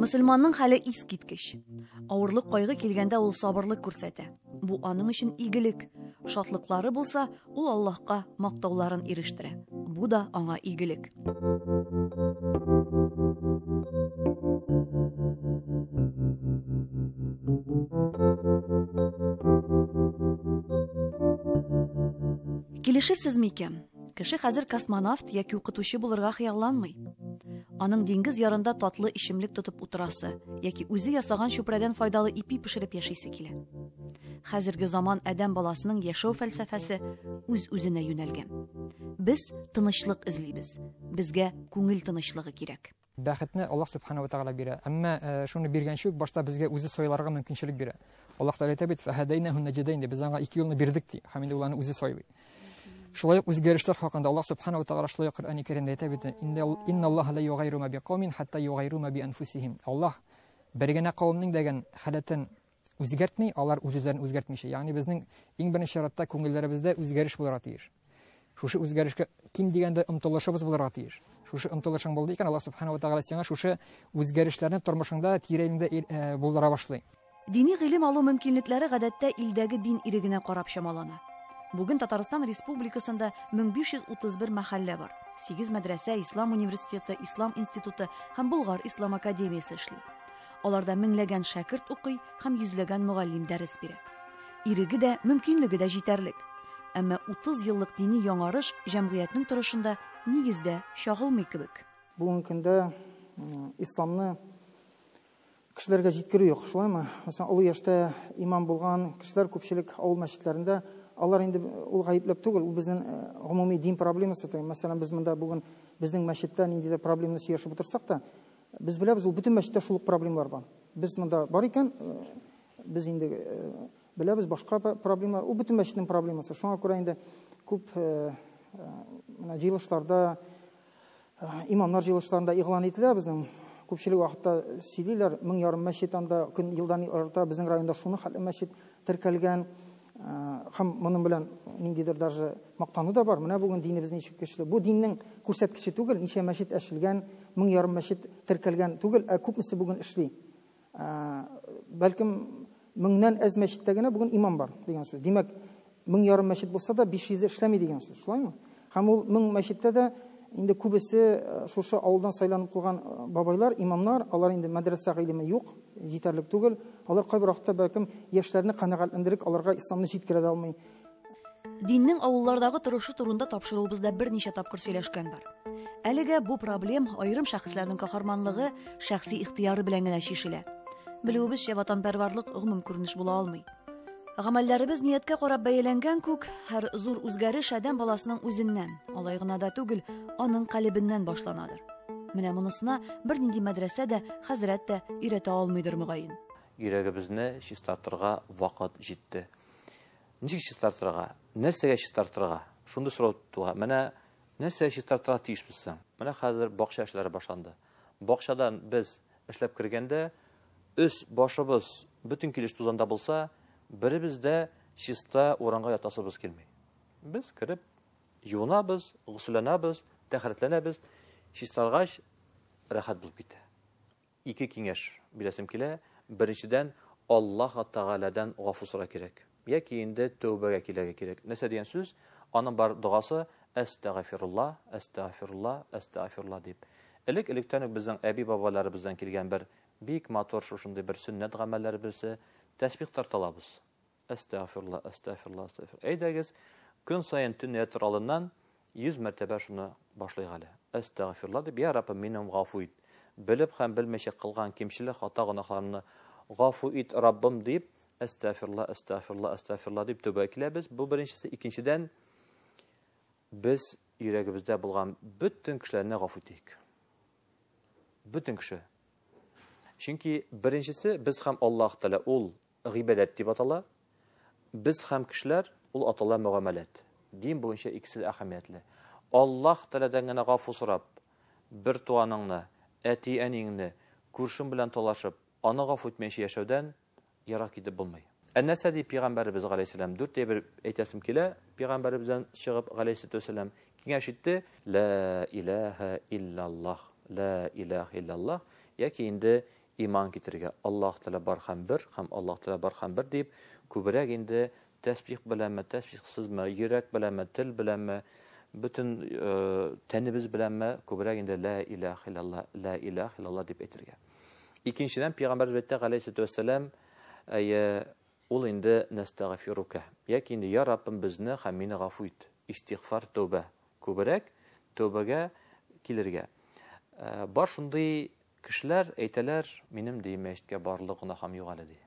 Мөселманның хәле искиткеч. Авырлык кайгы килгәндә ул сабырлык күрсәтә. Бу аның өчен игелек. Шатлыклары булса, ул Аллаһка мактауларын ирештерә. Бу да аңа игелек. Килешерсез микән? Кеше хәзер космонавт яки укытучы булырга хыялланмый. Аның диңгез ярында татлы эчемлек тотып утырасы яки үзе ясаган чүпрәдән файдалы ипи пешереп яшисе килә. Хәзерге заман адәм баласының яшәү фәлсәфәсе үз-үзенә юнәлгән. Без тынычлык эзлибез. Безгә күңел тынычлыгы кирәк. Бәхетне Аллаһ Субхану ва Тааля бирә. Әмма э, шуны биргәнче үк башта безгә үзе сайларга мөмкинчелек бирә. Аллаһ Тәгалә әйтә бит, фәһәдәйнәһу наҗдәйн, без аңа ике юлны бирдек ди. Һәм инде ул аны үзе сайлый. Шулай ук үзгәрешләр хакында Аллаһ Субхану ва Тааля шулай ук Коръәни Кәримдә әйтә бит, инналлаһа ла югайру ма биқаумин хатта югайру ма би анфусихим. Аллаһ бер генә кавемнең дәгән халәтен үзгәртми, алар үз-үзләрен үзгәртмичә. Ягъни безнең иң беренче чиратта күңелләребездә үзгәреш булырга тиеш. Шушы үзгәрешкә ким дигәндә омтылышыбыз булырга тиеш. Шушы омтылышың булды икән, Аллаһ Субхану ва Тааля сиңа шушы үзгәрешләрне тормышыңда, тирә-юньдә э, булдыра башлый. Дини гыйлем алу мөмкинлекләре гадәттә илдәге дин ирегенә карап чамалана. Бүген Татарстан Республикасында 1531 мәхәллә бар. 8 мәдрәсә, Ислам университеты, Ислам институты һәм Болгар ислам академиясе эшли. Аларда меңләгән шәкерт укый һәм йөзләгән мөгаллим дәрес бирә. Иреге дә, мөмкинлеге дә җитәрлек. Әмма 30 еллык дини яңарыш җәмгыятьнең торышында нигездә чагылмый кебек. Бүгенге көндә исламны кешеләргә җиткерү юк, шулаймы? Мәсәлән, олы яшьтә имам булган кешеләр күпчелек авыл мәчетләрендә, алар инде ул гаепләп түгел, ул безнең э, гомуми дин проблемасы. Мәсәлән, без монда бүген безнең мәчеттә ниндидер проблеманы сөйләшеп утырсак та, без беләбез, ул бөтен мәчеттә шул ук проблемалар бар. Без монда бар икән, э, без инде э, беләбез башка проблемалар, ул бөтен мәчетнең проблемасы. Шуңа күрә инде күп менә җыелышларда Имамнар җыелышларында игълан ителә безнең күпчелек вакытта сөйлиләр, 1500 мәчет анда көн елдан арта, безнең районда шуны хәтле мәчет теркәлгән. Һәм моның белән ниндидер даже мактану да бар. Менә бүген динебез ничек көчле. Бу диннең күрсәткече түгел, ничә мәчет әчелгән, 1500 мәчет теркәлгән түгел, ә күпмесе бүген эшли. Бәлкем меңнән әз мәчеттә генә бүген имам бар дигән сүз. Димәк, 1500 мәчет булса да 500 эшләми дигән сүз, шулаймы? Һәм ул 1000 мәчеттә дә инде күбесе шушы авылдан сайланып кылган бабайлар, имамнар, алар инде мәдрәсә гыйлеме юк, җитәрлек түгел. Алар кайбер вакытта бәлкем яшьләрне канәгатьләндереп, аларга исламны җиткерә дә алмый. Диннең авыллардагы торышы турында тапшыруыбызда берничә тапкыр сөйләшкән бар. Әлегә бу проблем аерым шәхесләрнең каһарманлыгы, шәхси ихтыяры белән генә чишелә. Белүебезчә, ватанпәрварлык гомум күренеш була алмый. Гамәлләребез нияткә карап бәяләнгән күк, һәр зур үзгәреш адәм баласының үзеннән, алай гына да түгел, аның калебеннән башланадыр. Менә монысына бернинди мәдрәсә дә, хәзрәт тә өйрәтә алмыйдыр мөгаен. Йөрәгебезне чистартырга вакыт җитте. Ничек чистартырга? Нәрсәгә чистартырга? Шундый сорау туа. Менә нәрсәгә чистартырга тиешбез соң? Менә хәзер бакча эшләре башланды. Бакчадан без эшләп кергәндә, өс башыбыз бөтен килеш тузанда булса, беребез дә чиста урынга ятасыбыз килми. Без кереп юынабыз, госелләнәбез, тәһарәтләнәбез, чистаргач рәхәт булып китә. Ике киңәш бирәсем килә. Беренчедән, Аллаһ Тәгаләдән гафу сорарга кирәк. Яки инде тәүбәгә килергә кирәк. Нәрсә дигән сүз? Аның бар догасы әстәгафирулла, әстәгафирулла, әстәгафирулла дип. Элек-электән үк безнең әби-бабаларыбыздан килгән бер бик матур шушындый бер сөннәт гамәлләре берсе тәсбих тарталабыз. Әстәгъфирулла, әстәгъфирулла, әстәгъфирулла. Әйдәгез, көн саен төн ятыр алдыннан 100 мәртәбә шуны башлыйк әле. Әстәгъфирулла дип, я Раббым, мине гафу ит. Белеп һәм белмичә кылган кимчелек, хата, гөнаһларымны гафу ит, Раббым дип, әстәгъфирулла, әстәгъфирулла, әстәгъфирулла дип тәүбә киләбез. Бу беренчесе. Икенчедән, без йөрәгебездә булган бөтен кешеләрне гафу итик. Бөтен кеше. Чөнки беренчесе без һәм Аллаһ Тәгалә ул гыйбадәт дип атала. Без һәм кешеләр ул атала мөгамәләт. Дин буенча икесе дә әһәмиятле. Аллаһ Тәгаләдән генә гафу сорап, бер туганыңны, әти-әниеңне, күршең белән талашып, аны гафу итмәенчә яшәүдән ерак китеп булмый. Ә нәрсә ди пәйгамбәребез галәйһиссәлам? Дүрт әйбер әйтәсем килә, пәйгамбәребездән чыгып галәйһиссәлату вәссәлам киңәш итте, Лә иләһә илляллаһ, лә иләһә илляллаһ, яки инде иман китерергә. Аллаһ Тәгалә бар һәм бер, һәм Аллаһ Тәгалә бар һәм бер дип, күбрәк инде тәсбих беләнме, тәсбихсызмы, йөрәк беләнме, тел беләнме, бөтен тәнебез беләнме, күбрәк инде лә илаһ иллаллаһ, лә илаһ иллаллаһ дип әйтергә. Икенчедән, Пәйгамбәрбез әйтте, галәйһиссалату вәссәлам, әйе, ул инде нәстәгъфирука, яки инде я Раббым безне һәм мине гафу ит. Истигъфар, тәүбә. Күбрәк тәүбәгә килергә. Бар шундый кешеләр әйтәләр, минем ди мәчеткә барлык гөнаһым юк әле ди.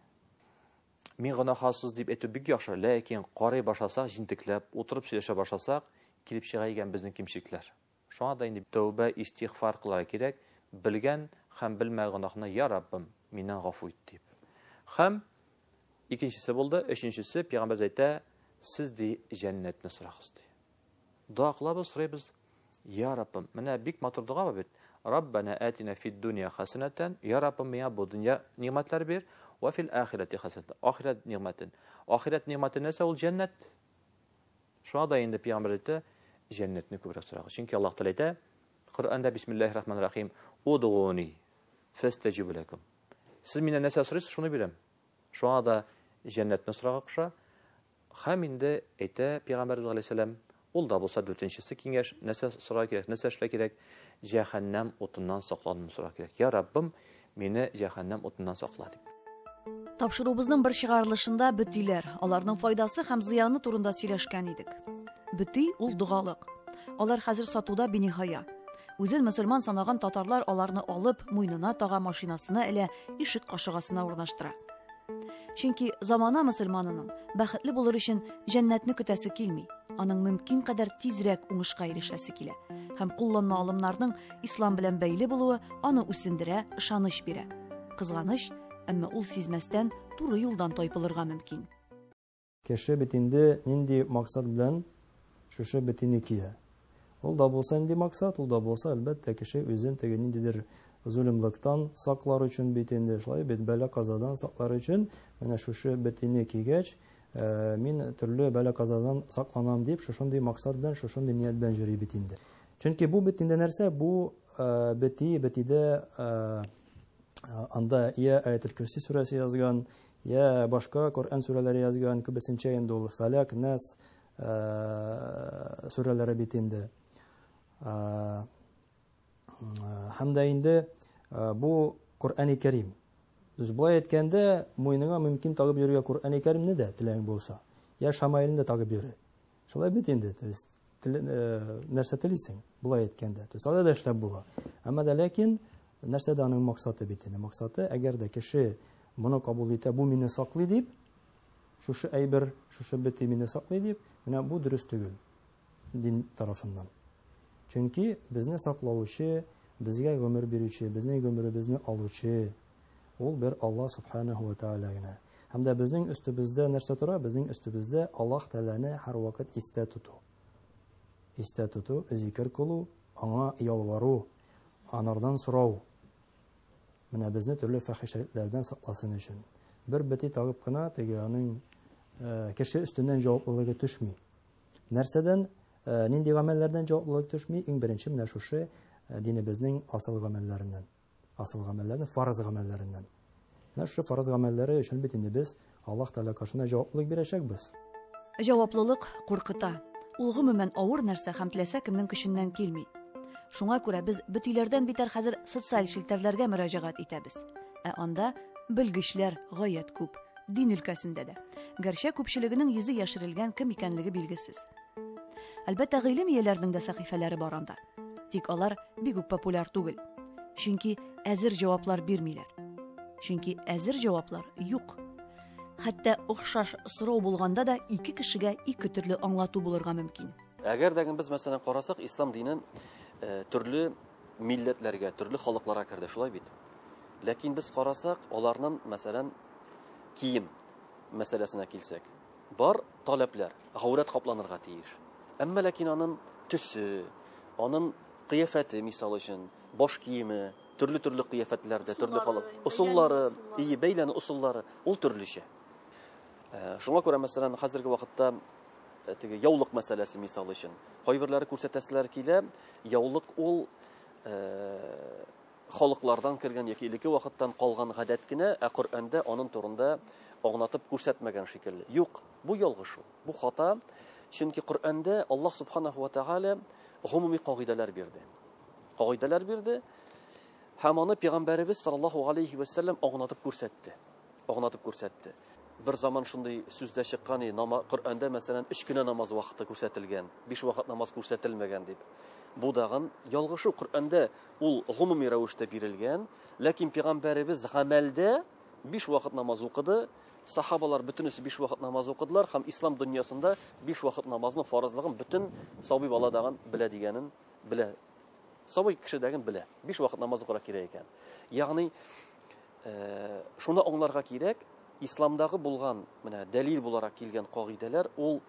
Мин гөнаһсыз дип әйтү бик яхшы, ләкин карый башласак, җентекләп, утырып сөйләшә башласак, килеп чыга икән безнең кимчелекләр. Шуңа да инде тәүбә, истигъфар кылырга кирәк, белгән һәм белмәгән гөнаһны, я Раббым, миннән гафу ит дип. Һәм икенчесе булды, өченчесе, пәйгамбәрбез әйтә, сез ди җәннәтне сорагыз ди. Дога кылабыз, сорыйбыз, я Раббым, менә бик матур дога бит. Раббана атина фид дунья хасанатан, я Раббым, миңа бу дөнья нигъмәтләр бир, ва фил ахирати хасанатан, ахирәт нигъмәтен. Ахирәт нигъмәте нәрсә ул? Җәннәт. Шуңа да инде пәйгамбәр әйтте, җәннәтне күбрәк сорагыз. Чөнки Аллаһ Тәгалә әйтә, Коръәндә бисмиллаһир рахманир рахим, удгуни фастаҗибу лакум. Сез миннән нәрсә сорыйсыз, шуны бирәм. Шуңа да җәннәтне сорарга куша. Һәм инде әйтә пәйгамбәрбез галәйһиссәлам, ул да булса дүртенчесе киңәш, нәрсә сорарга кирәк, нәрсә эшләргә кирәк? Җәһәннәм утыннан саклануны сорарга кирәк. Я Раббым, мине җәһәннәм утыннан сакла дип. Тапшыруыбызның бер чыгарылышында бөтиләр, аларның файдасы һәм зыяны турында сөйләшкән идек. Бөти ул догалык. Алар хәзер сатуда биниһая. Үзен мөселман санаган татарлар аларны алып, муенына тага, машинасына элә, ишек кашыгасына урнаштыра. Чөнки замана мөселманының бәхетле булыр өчен җәннәтне көтәсе килми. Аның мөмкин кадәр тизрәк уңышка ирешәсе килә. Һәм кулланма алымнарның ислам белән бәйле булуы аны үсендерә, ышаныч бирә. Кызганыч, әмма ул сизмәстән туры юлдан тайпылырга мөмкин. Кеше бит инде нинди максат белән шушы битине кия. Ул да булса нинди максат, ул да булса, әлбәттә, кеше үзен теге ниндидер зулымлыктан саклар өчен бит инде, шулай бит, бәла-казадан саклар өчен менә шушы битине кигәч, мин төрле бәла-казадан сакланам дип, шушындый максат белән, шушындый ният белән йөри бит инде. Чөнки бу бит инде нәрсә? Бу бити, битидә анда я Аятел Курси сүрәсе язган, я башка Коръән сүрәләре язган, күбесенчә инде ул Фәләк, Нас сүрәләре бит инде. Һәм дә инде бу Коръәни Кәрим. Дөрес, болай әйткәндә, муеныңа мөмкин тагып йөрергә Коръәни Кәримне дә теләгең булса, я Шамаилне дә тагып йөре. Шулай бит инде, то есть нәрсә телисең, болай әйткәндә. То есть алай да эшләп була. Әмма дә ләкин нәрсә дә аның максаты бит инде. Максаты, әгәр дә кеше моны кабул итә, бу мине саклый дип, шушы әйбер, шушы бете мине саклый дип, менә бу дөрес түгел дин тарафыннан. Чөнки безне саклаучы, безгә гомер бирүче, безнең гомеребезне алучы ул бер Аллаһ субханаху ва тааля генә. Һәм дә безнең өстебездә нәрсә тора? Безнең өстебездә Аллаһ Тәгаләне һәрвакыт истә тоту. Истә тоту, зикер кылу, аңа ялвару, анардан сорау. Менә безне төрле фәхишәлекләрдән сакласын өчен. Бер бете тагып кына теге аның кеше өстеннән җаваплылыгы төшми. Нәрсәдән, нинди гамәлләрдән җаваплылык төшми? Иң беренче менә шушы динебезнең асыл гамәлләреннән. Асыл гамәлләреннән, фарыз гамәлләреннән. Менә шушы фарыз гамәлләре өчен бит инде без Аллаһ Тәгалә каршында җаваплылык бирәчәкбез. Җаваплылык куркыта. Ул гомумән авыр нәрсә һәм теләсә кемнең көченнән килми. Шуңа күрә без бөтиләрдән битәр хәзер социаль челтәрләргә мөрәҗәгать итәбез. Ә анда белгечләр гаять күп, дин өлкәсендә дә. Гәрчә күпчелегенең йөзе яшерелгән, кем икәнлеге билгесез. Әлбәттә, гыйлем ияләренең дә сәхифәләре бар анда. Тик алар бик үк популяр түгел. Чөнки әзер җаваплар бирмиләр. Чөнки әзер җаваплар юк. Хәтта охшаш сорау булганда да ике кешегә ике төрле аңлату булырга мөмкин. Әгәр дә без мәсәлән карасак, ислам динен төрле милләтләргә, төрле халыкларга керде, шулай бит. Ләкин без карасак, аларның мәсәлән кием мәсьәләсенә килсәк, бар таләпләр, гаурәт капланырга тиеш. Әмма ләкин аның төсе, аның кыяфәте, мисал өчен, баш киеме, төрле-төрле кыяфәтләрдә, төрле халык ысуллары, ие, бәйләнү ысуллары, ул төрлечә. Шуңа күрә, мәсәлән, хәзерге вакытта теге яулык мәсьәләсе, мисал өчен, кайберләре күрсәтәселәр килә, яулык ул халыклардан кергән яки элекке вакыттан калган гадәт кенә, ә Коръәндә аның турында аңлатып күрсәтмәгән шикелле. Юк, бу ялгыш ул. Бу хата. Чөнки Коръәндә Аллаһ субханаһу ва тааля гомуми кагыйдәләр бирде. Кагыйдәләр бирде һәм аны пәйгамбәребез саллаллаһу алейхи ва сәлләм аңлатып күрсәтте. Аңлатып күрсәтте. Бер заман шундый сүздә чыккан иде, Коръәндә мәсәлән 3 кенә намаз вакыты күрсәтелгән, 5 вакыт намаз күрсәтелмәгән дип. Бу дагын ялгышу. Коръәндә ул гомуми рәвештә бирелгән, ләкин пәйгамбәребез гамәлдә 5 вакыт намаз укыды. Сахабалар бөтенесе 5 вакыт намаз укыдылар һәм ислам дөньясында 5 вакыт намазның фарызлыгын бөтен сабый бала дагын белә дигәнен белә. Сабый кеше дәген белә. 5 вакыт намаз укырга кирәк икән. Ягъни шуны аңларга кирәк, исламдагы булган менә дәлил буларак килгән кагыйдәләр ул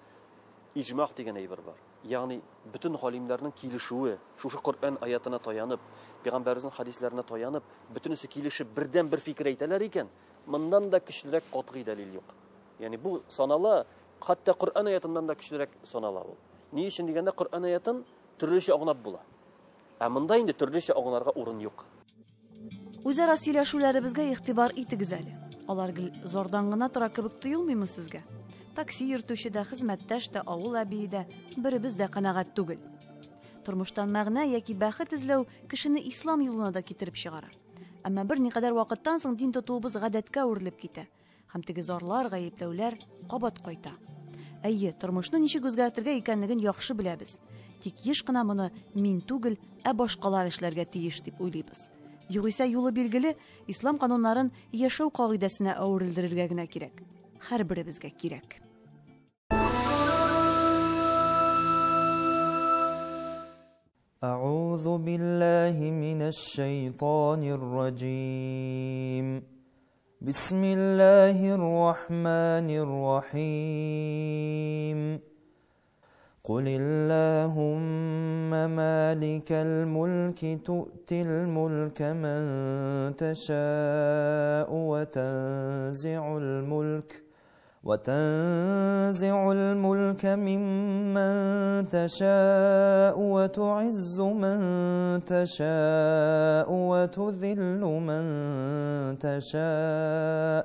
иҗмаг дигән әйбер бар. Ягъни бөтен галимнәрнең килешүе, шушы Коръән аятына таянып, пәйгамбәребезнең хадисләренә таянып, бөтенесе килешеп бердән бер фикер әйтәләр икән, моннан да көчлерәк катгый дәлил юк. Ягъни бу санала, хәтта Коръән аятыннан да көчлерәк санала ул. Ни өчен дигәндә, Коръән аятын төрлечә аңлап була. Ә монда инде төрлечә аңларга урын юк. Үзара сөйләшүләребезгә игътибар итегез әле. Алар гел зордан гына тора кебек тоелмыймы сезгә? Такси йөртүче дә, хезмәттәш тә, авыл әбие дә, беребез дә канәгать түгел. Тормыштан мәгънә яки бәхет эзләү кешене ислам юлына да китереп чыгара. Әмма берникадәр вакыттан соң дин тотуыбыз гадәткә әверелеп китә. Һәм теге зарлар, гаепләүләр кабат кайта. Әйе, тормышны ничек үзгәртергә икәнлеген яхшы беләбез. Тик еш кына моны мин түгел, ә башкалар эшләргә тиеш дип уйлыйбыз. Югыйсә юлы билгеле, ислам кануннарын яшәү кагыйдәсенә әверелдерергә генә кирәк. Һәрберебезгә кирәк. أعوذ بالله من الشيطان الرجيم. بسم الله الرحمن الرحيم. قل اللهم مالك الملك تؤتي الملك من تشاء وتنزع الملك ممن تشاء وتعز من تشاء وتذل من تشاء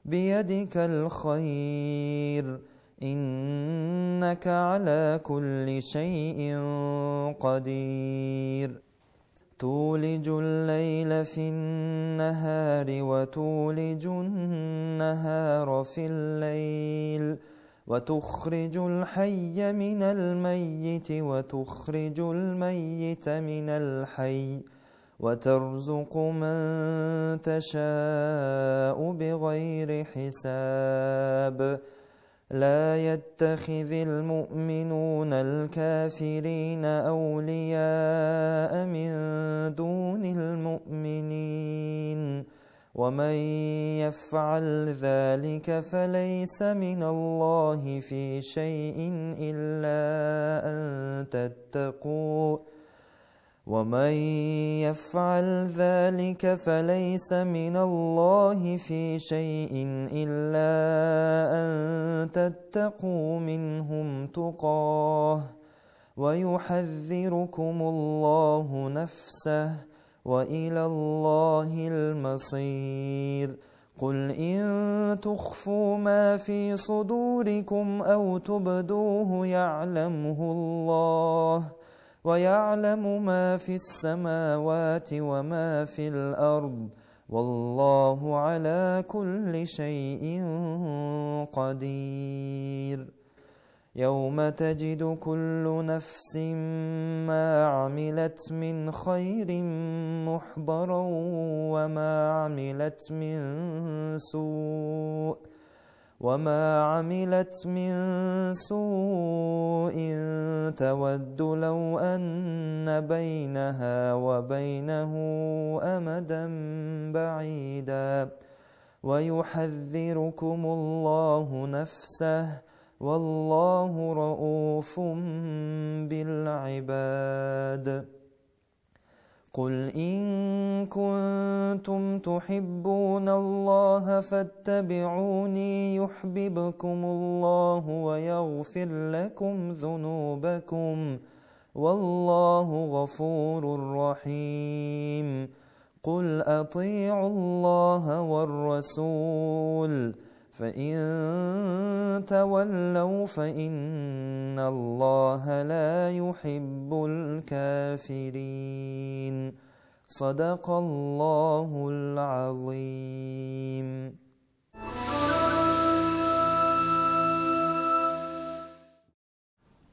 بيدك الخير إنك على كل شيء قدير. تولج الليل في النهار وتولج النهار في الليل وتخرج الحي من الميت وتخرج الميت من الحي وترزق من تشاء بغير حساب. لا يتخذ المؤمنون الكافرين أولياء من دون المؤمنين ومن يفعل ذلك فليس من الله في شيء إلا أن تتقوا ومن يفعل ذلك فليس من الله في شيء إلا أن تتقوا منهم تقاه ويحذركم الله نفسه وإلى الله المصير. قل إن تخفوا ما في صدوركم أو تبدوه يعلمه الله ويعلم ما في السماوات وما في الأرض والله على كل شيء قدير. يوم تجد كل نفس ما عملت من خير محضرا وما عملت من سوء تود لو أن بينها وبينه أمدا بعيدا ويحذركم الله نفسه والله رؤوف بالعباد. قل إن كنتم تحبون الله فاتبعوني يحببكم الله ويغفر لكم ذنوبكم والله غفور رحيم. قل أطيعوا الله والرسول فإن تولوا فإن الله لا يحب الكافرين صدق الله العظيم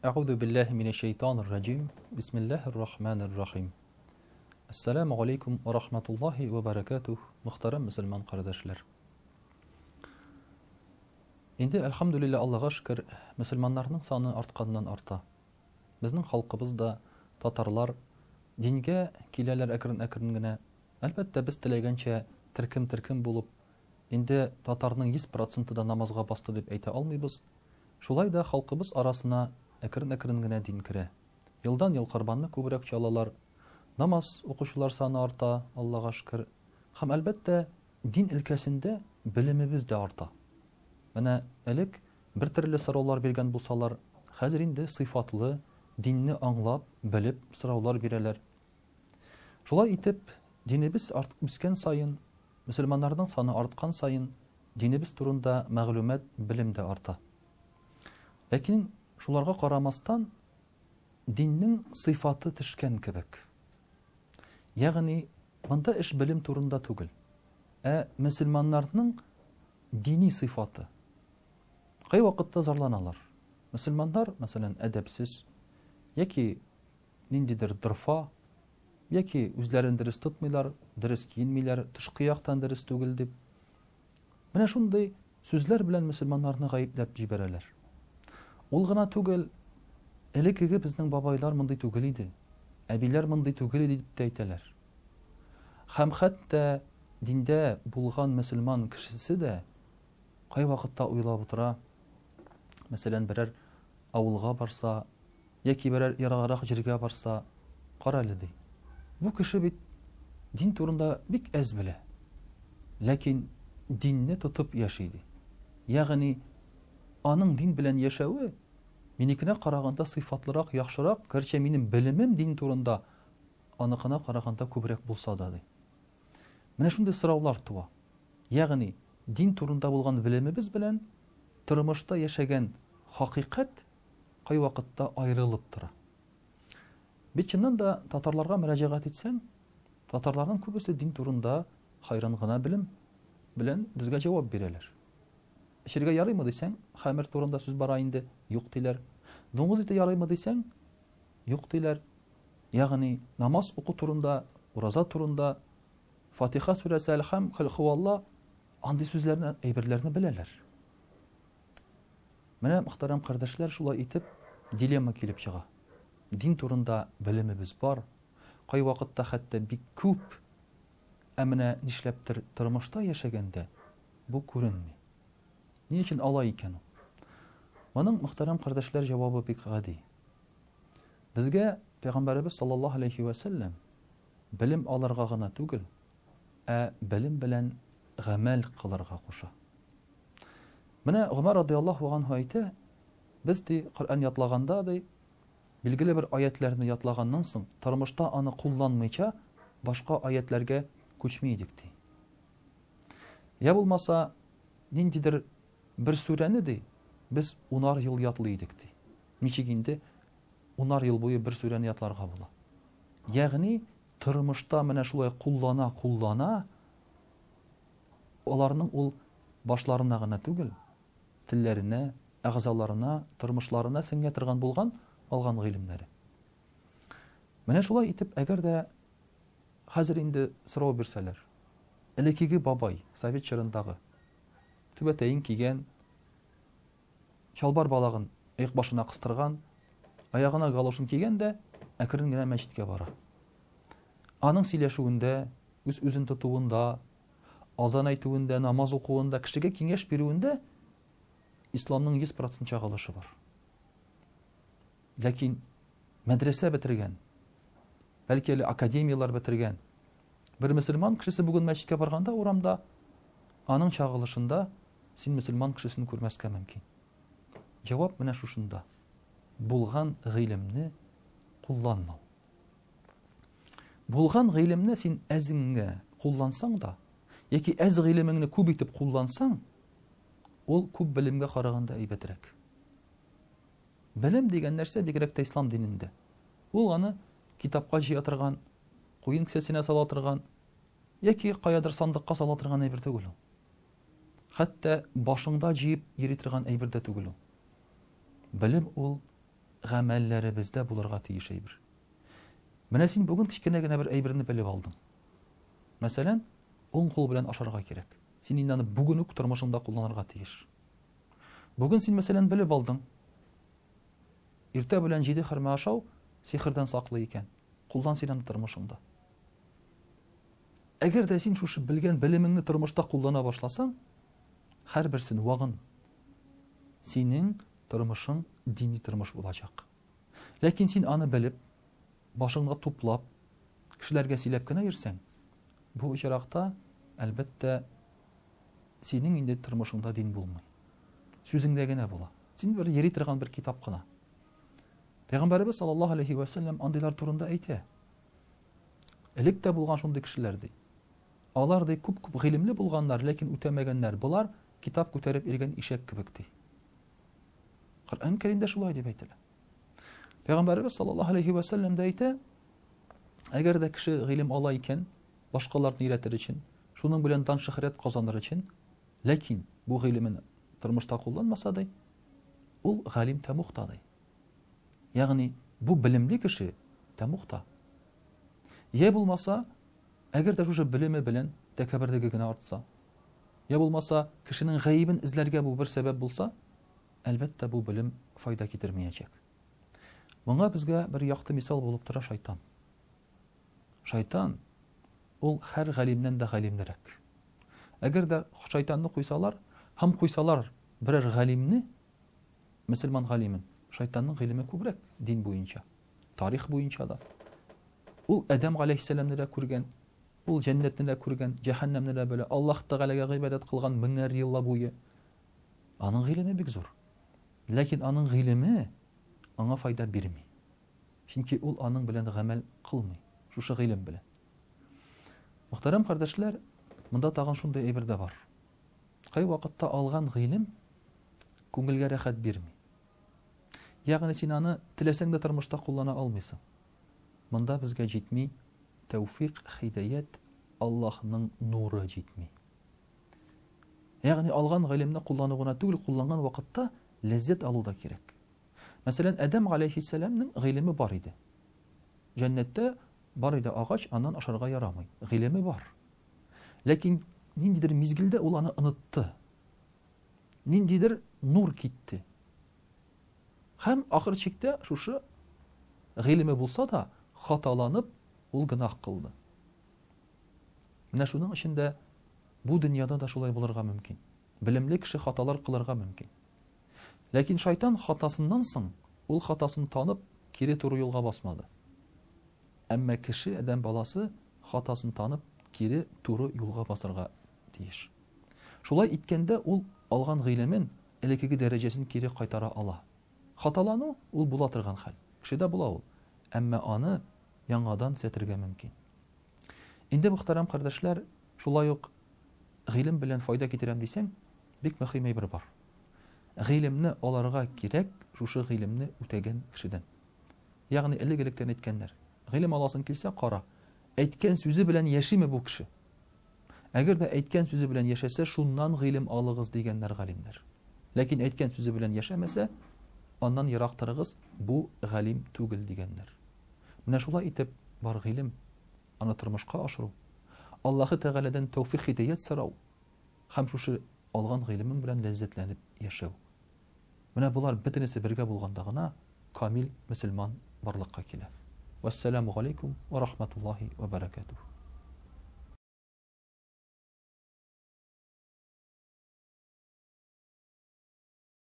أعوذ بالله من الشيطان الرجيم بسم الله الرحمن الرحيم Әссәламү галәйкүм вә рахматуллаһи вә бәрәкәтүһ, мөхтәрәм мөселман кардәшләр. Инде, әлхәмдүлилләһ, Аллага шөкер, мөселманнарның саны артканнан арта. Безнең халкыбыз да, татарлар, дингә киләләр әкрен-әкрен генә. Әлбәттә, без теләгәнчә төркем-төркем булып, инде татарның 100 проценты да намазга басты дип әйтә алмыйбыз. Шулай да халкыбыз арасына әкрен-әкрен генә дин керә. Елдан-ел корбанны күбрәк чалалар, намаз укучылар саны арта, Аллага шөкер. Һәм, әлбәттә, дин өлкәсендә белемебез дә арта. Менә элек бер төрле сораулар биргән булсалар, хәзер инде сыйфатлы, динне аңлап, белеп сораулар бирәләр. Шулай итеп, динебез үскән саен, мөселманнарның саны арткан саен, динебез турында мәгълүмат, белем дә арта. Ләкин шуларга карамастан, диннең сыйфаты төшкән кебек. Ягъни, монда эш белем турында түгел, ә мөселманнарның дини сыйфаты. Кайвакытта зарланалар. Мөселманнар, мәсәлән, әдәпсез яки ниндидер дорфа, яки үзләрен дөрес тотмыйлар, дөрес киенмиләр, тышкы яктан дөрес түгел дип. Менә шундый сүзләр белән мөселманнарны гаепләп җибәрәләр. Ул гына түгел, элеккеге безнең бабайлар мондый түгел иде, әбиләр мондый түгел иде дип тә әйтәләр. Һәм хәтта диндә булган мөселман кешесе дә кайвакытта уйлап утыра, мәсәлән, берәр авылга барса, яки берәр ераграк җиргә барса, кара әле, ди. Бу кеше бит дин турында бик әз белә. Ләкин динне тотып яши, ди. Ягъни аның дин белән яшәве минекенә караганда сыйфатлырак, яхшырак, гәрчә минем белемем дин турында аныкына караганда күбрәк булса да, ди. Менә шундый сораулар туа. Ягъни дин турында булган белемебез белән тормышта яшәгән хакыйкать кайвакытта аерылып тора. Бит чыннан да татарларга мөрәҗәгать итсәң, татарларның күбесе дин турында хайран гына белем белән безгә җавап бирәләр. Эчәргә ярыймы дисәң, хәмер турында сүз бара инде, юк диләр. Дуңгыз ите ярыймы дисәң, юк диләр. Ягъни намаз уку турында, ураза турында, Фатиха сүрәсе, Әлхәм, Көл хуалла, андый сүзләрне, әйберләрне беләләр. Менә, мөхтәрәм кардәшләр, шулай итеп дилемма килеп чыга. Дин турында белемебез бар, кайвакытта хәтта бик күп, ә менә нишләптер тормышта яшәгәндә бу күренми. Ни өчен алай икән ул? Моның, мөхтәрәм кардәшләр, җавабы бик гади. Безгә Пәйгамбәребез саллаллаһу алейхи вә сәлләм белем алырга гына түгел, ә белем белән гамәл кылырга куша. Менә Гомәр радиаллаһу анһу әйтә, без ди Коръән ятлаганда ди, билгеле бер аятьләрне ятлаганнан соң, тормышта аны кулланмыйча, башка аятьләргә күчми идек ди. Я булмаса, ниндидер бер сүрәне ди, без унар ел ятлый идек ди. Ничек инде унар ел буе бер сүрәне ятларга була? Ягъни, тормышта менә шулай куллана-куллана, Аларның ул башларына гына түгел, телләренә, әгъзаларына, тормышларына сеңә торган булган алган гыйлемнәре. Менә шулай итеп, әгәр дә хәзер инде сорау бирсәләр, элеккеге бабай, совет чорындагы, түбәтәен кигән, чалбар балагын оек башына кыстырган, аягына галошын кигән дә әкрен генә мәчеткә бара. Аның сөйләшүендә, үз-үзен тотуында, азан әйтүендә, намаз укуында, кешегә киңәш бирүендә исламның 100% чагылышы бар. Ләкин мәдрәсә бетергән, бәлки әле академияләр бетергән бер мөселман кешесе бүген мәчеткә барганда урамда аның чагылышында син мөселман кешесен күрмәскә мөмкин. Җавап менә шушында. Булган гыйлемне кулланмау. Булган гыйлемне син әзеңгә, куллансаң да, яки әз гыйлемеңне күп итеп куллансаң, ул күп белемгә караганда әйбәтрәк. Белем дигән нәрсә бигрәк тә ислам динендә. Ул аны китапка җыя торган, куен кесәсенә сала торган яки каядыр сандыкка сала торган әйбер түгел ул. Хәтта башыңда җыеп йөри торган әйбер дә түгел ул. Белем ул гамәлләребездә булырга тиеш әйбер. Менә син бүген кечкенә генә бер әйберне белеп алдың. Мәсәлән, уң кул белән ашарга кирәк. Син инде аны бүген үк тормышыңда кулланырга тиеш. Бүген син, мәсәлән, белеп алдың. Иртә белән җиде хөрмә ашау сихердән саклый икән. Куллан син аны тормышыңда. Әгәр дә син шушы белгән белемеңне тормышта куллана башласаң, һәрберсен вагын синең тормышың дини тормыш булачак. Ләкин син аны белеп, башыңда туплап, кешеләргә сөйләп кенә йөрсәң, бу очракта, әлбәттә, синең инде тормышыңда дин булмый. Сүзеңдә генә була. Син бер йөри торган бер китап кына. Пәйгамбәребез саллаллаһу алейхи ва сәлләм андыйлар турында әйтә. Элек тә булган шундый кешеләр ди. Алар ди күп-күп гыйлемле булганнар, ләкин үтәмәгәннәр. Болар китап күтәреп йөргән ишәк кебек ди. Коръән Кәримдә шулай дип әйтелә. Пәйгамбәребез саллаллаһу алейхи ва сәлләм дә әйтә, әгәр дә кеше гыйлем ала икән, башкаларны өйрәтер өчен, шуның белән дан шөһрәт казаныр өчен, ләкин бу гыйлемен тормышта кулланмаса ди, ул галим тәмугта ди. Ягъни бу белемле кеше тәмугта. Я булмаса, әгәр дә шушы белеме белән тәкәбберлеге генә артса, я булмаса, кешенең гаебен эзләргә бу бер сәбәп булса, әлбәттә, бу белем файда китермәячәк. Моңа безгә бер якты мисал булып тора шайтан. Шайтан ул һәр галимнән дә галимлерәк. Әгәр дә шайтанны куйсалар, һәм куйсалар берәр галимне, мөселман галимен, шайтанның гыйлеме күбрәк дин буенча, тарих буенча да. Ул Адәм галәйһиссәламне дә күргән, ул җәннәтне дә күргән, җәһәннәмне дә белә, Аллаһ Тәгаләгә гыйбадәт кылган меңнәр еллар буе. Аның гыйлеме бик зур. Ләкин аның гыйлеме аңа файда бирми. Чөнки ул аның белән гамәл кылмый, шушы гыйлем белән. Мөхтәрәм кардәшләр, монда тагын шундый әйбер дә бар. Кайвакытта алган гыйлем күңелгә рәхәт бирми. Ягъни син аны теләсәң дә тормышта куллана алмыйсың. Монда безгә җитми тәүфик, һидаять, Аллаһның нуры җитми. Ягъни алган гыйлемне куллану гына түгел, кулланган вакытта ләззәт алу да кирәк. Мәсәлән, Адәм галәйһиссәламнең гыйлеме бар иде. Җәннәттә бар иде агач, аннан ашарга ярамый. Гыйлеме бар. Ләкин ниндидер мизгелдә ул аны онытты. Ниндидер нур китте. Һәм ахыр чиктә шушы гыйлеме булса да, хаталанып, ул гөнаһ кылды. Менә шуның өчен дә бу дөньяда да шулай булырга мөмкин. Белемле кеше хаталар кылырга мөмкин. Ләкин шайтан хатасыннан соң, ул хатасын танып, кире туры юлга басмады. Әмма кеше, адәм баласы, хатасын танып, кире туры юлга басарга тиеш. Шулай иткәндә ул алган гыйлемен, элеккеге дәрәҗәсен кире кайтара ала. Хаталану ул була торган хәл. Кешедә була ул. Әмма аны яңадан төзәтергә мөмкин. Инде, мөхтәрәм кардәшләр, шулай ук гыйлем белән файда китерәм дисәң, бик мөһим әйбер бар. Гыйлемне аларга кирәк шушы гыйлемне үтәгән кешедән. Ягъни элек-электән әйткәннәр. Гыйлем аласың килсә, кара, әйткән сүзе белән яшиме бу кеше? Әгәр дә әйткән сүзе белән яшәсә, шуннан гыйлем алыгыз, дигәннәр галимнәр. Ләкин әйткән сүзе белән яшәмәсә, аннан ерак торыгыз, бу галим түгел, дигәннәр. Менә шулай итеп, бар гыйлем, аны тормышка ашыру, Аллаһы Тәгаләдән тәүфик-һидаять сорау һәм шушы алган гыйлемең белән ләззәтләнеп яшәү. Менә болар бөтенесе бергә булганда гына камил мөселман барлыкка килә. Вәссәламү галәйкүм вә рахматуллаһи вә бәрәкәтүһ.